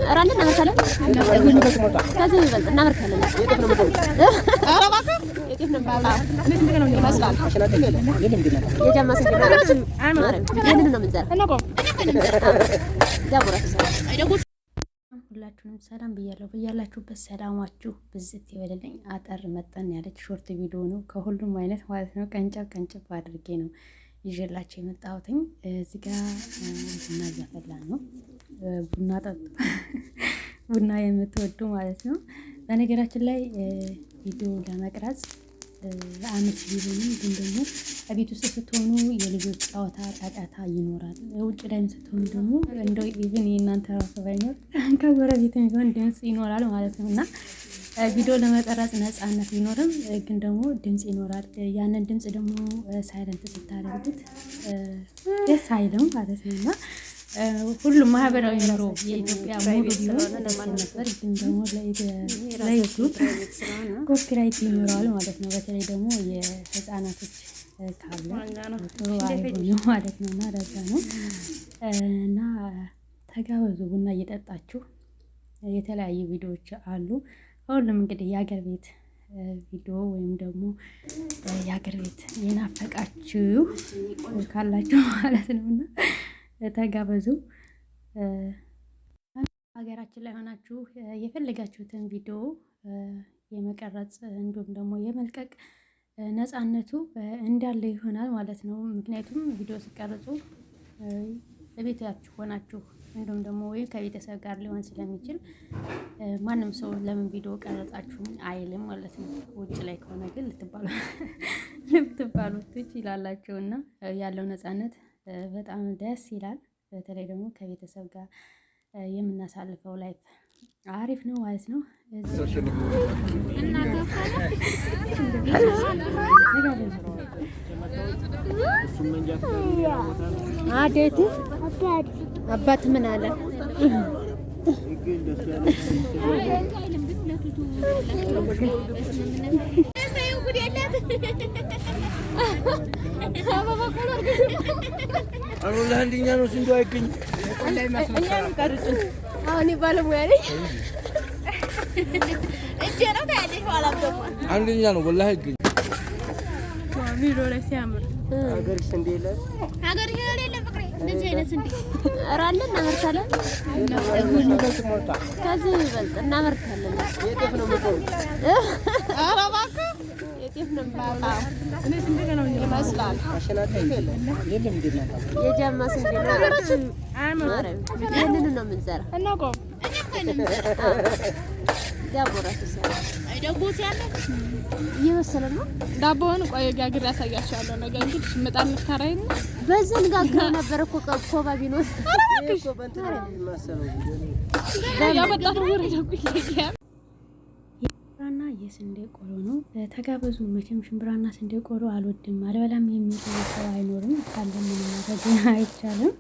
ኧረ አለ እናመርታለን። ከዚህ ይበልጥ እናመርታለን። የጤፍ ነው ይመስላል። የጃማ ስንዴ ይህንን ነው የምንዘራው። ሁላችሁንም ሰላም ብያለሁ። በያላችሁበት ሰላማችሁ ብዝት ይበልልኝ። አጠር መጠን ያለች short ቪዲዮ ነው ከሁሉም አይነት ማለት ነው። ቀንጨብ ቀንጨብ አድርጌ ነው ይዤላቸው የመጣሁትኝ። እዚህ ጋ ቡና እያፈላ ነው። ቡና ጠጡ፣ ቡና የምትወዱ ማለት ነው። በነገራችን ላይ ቪዲዮ ለመቅረጽ አመች ቢሆንም ግን ደግሞ ቤት ውስጥ ስትሆኑ የልጆች ጨዋታ ጫጫታ ይኖራል። ውጭ ላይም ስትሆኑ ደግሞ እንደው even የእናንተ ራሱ ባይኖር ከጎረቤት ቢሆን ድምፅ ይኖራል ማለት ነው እና ቪዲዮ ለመቀረጽ ነፃነት ቢኖርም ግን ደግሞ ድምፅ ይኖራል። ያንን ድምፅ ደግሞ silent ስታደርጉት ደስ አይልም ማለት ነው እና ሁሉም ማህበራዊ ኑሮ የኢትዮጵያ ሙሉ ቢሆን ደስ ነበር፣ ግን ደግሞ ለዩቱብ copyright ይኖረዋል ማለት ነው። በተለይ ደግሞ የህፃናቶች ካለ ጥሩ አይሆንም ማለት ነው እና ለዛ ነው እና ተጋበዙ፣ ቡና እየጠጣችሁ የተለያዩ ቪዲዮዎች አሉ። ሁሉም እንግዲህ የሀገር ቤት ቪዲዮ ወይም ደግሞ የሀገር ቤት የናፈቃችሁ ካላችሁ ማለት ነው እና ተጋበዙ። ሀገራችን ላይ ሆናችሁ የፈለጋችሁትን ቪዲዮ የመቀረጽ እንዲሁም ደግሞ የመልቀቅ ነፃነቱ እንዳለ ይሆናል ማለት ነው። ምክንያቱም ቪዲዮ ሲቀርጹ በቤታችሁ ሆናችሁ እንዲሁም ደግሞ ወይም ከቤተሰብ ጋር ሊሆን ስለሚችል ማንም ሰው ለምን ቪዲዮ ቀረጻችሁ አይልም ማለት ነው። ውጭ ላይ ከሆነ ግን ልትባሉ ልትባሉ ትችላላችሁ እና ያለው ነፃነት በጣም ደስ ይላል። በተለይ ደግሞ ከቤተሰብ ጋር የምናሳልፈው life አሪፍ ነው ማለት ነው። አዴት አባት ምን አለ? ለአንደኛ ነው ስንዴው አይገኝም። እኛንም ቀርጹን። አሁን ባለሙያ ነኝ። እጄ ነው ታያለሽ። ኋላም ደግሞ አንደኛ ነው ወላሂ አይገኝም። ቪዲዮ ላይ ሲያምር ሀገርሽ ስንዴ የለም፣ ሀገርሽ የለም ፍቅሬ። እንደዚህ አይነት ስንዴ ኧረ አለ እናመርታለን። ከዚህ ይበልጥ እናመርታለን። ኧረ እባክህ የጤፍ ነው ይመስላል። የጃማ ስንዴ ነው። ይህንን ነው የምንዘራው። ዳቦ እራሱ እየበሰለ ነው። ዳቦውን ቆይ ጋግሬ ያሳያቸዋለሁ። ነገ እንግዲህ ምጣድ ልከራይ ነው። በዛ እንጋግረው ነበር እኮ ኮባ ቢኖር ሽምብራና የስንዴ ቆሎ ነው። ተጋበዙ። መቼም ሽምብራና ስንዴ ቆሎ አልወድም አልበላም የሚል ሰው አይኖርም። ካለ ምንም ማድረግ አይቻልም።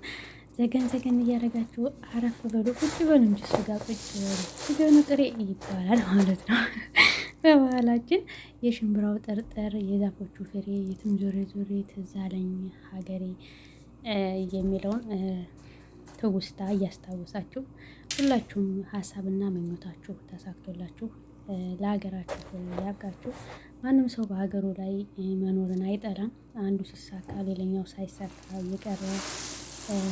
ዘገን ዘገን እያደረጋችሁ አረፍ በሉ፣ ቁጭ በሉ እንጂ ስጋ ቁጭ በሉ። ስጋኑ ጥሬ ይባላል ማለት ነው በባህላችን። የሽምብራው ጥርጥር፣ የዛፎቹ ፍሬ፣ የትም ዞሬ ዞሬ ትዝ አለኝ ሀገሬ የሚለውን ትውስታ እያስታወሳችሁ ሁላችሁም ሀሳብና ምኞታችሁ ተሳክቶላችሁ ለሀገራችሁ ያብቃችሁ። ማንም ሰው በሀገሩ ላይ መኖርን አይጠላም። አንዱ ሲሳካ ሌላኛው ሳይሳካ እየቀረ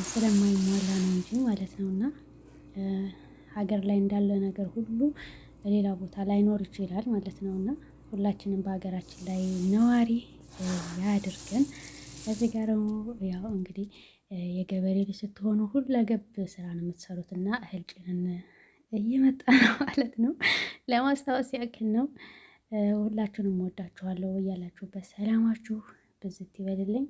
ስለማይሟላ ነው እንጂ ማለት ነው። እና ሀገር ላይ እንዳለ ነገር ሁሉ ሌላ ቦታ ላይኖር ይችላል ማለት ነው። እና ሁላችንም በሀገራችን ላይ ነዋሪ ያድርገን። እዚህ ጋር ደግሞ ያው እንግዲህ የገበሬ ልጅ ስትሆኑ ሁለገብ ስራ ነው የምትሰሩት እና እህል ጭነን እየመጣ ነው ማለት ነው። ለማስታወስ ያክል ነው። ሁላችሁንም ወዳችኋለሁ። እያላችሁበት ሰላማችሁ ብዝት ይበልልኝ።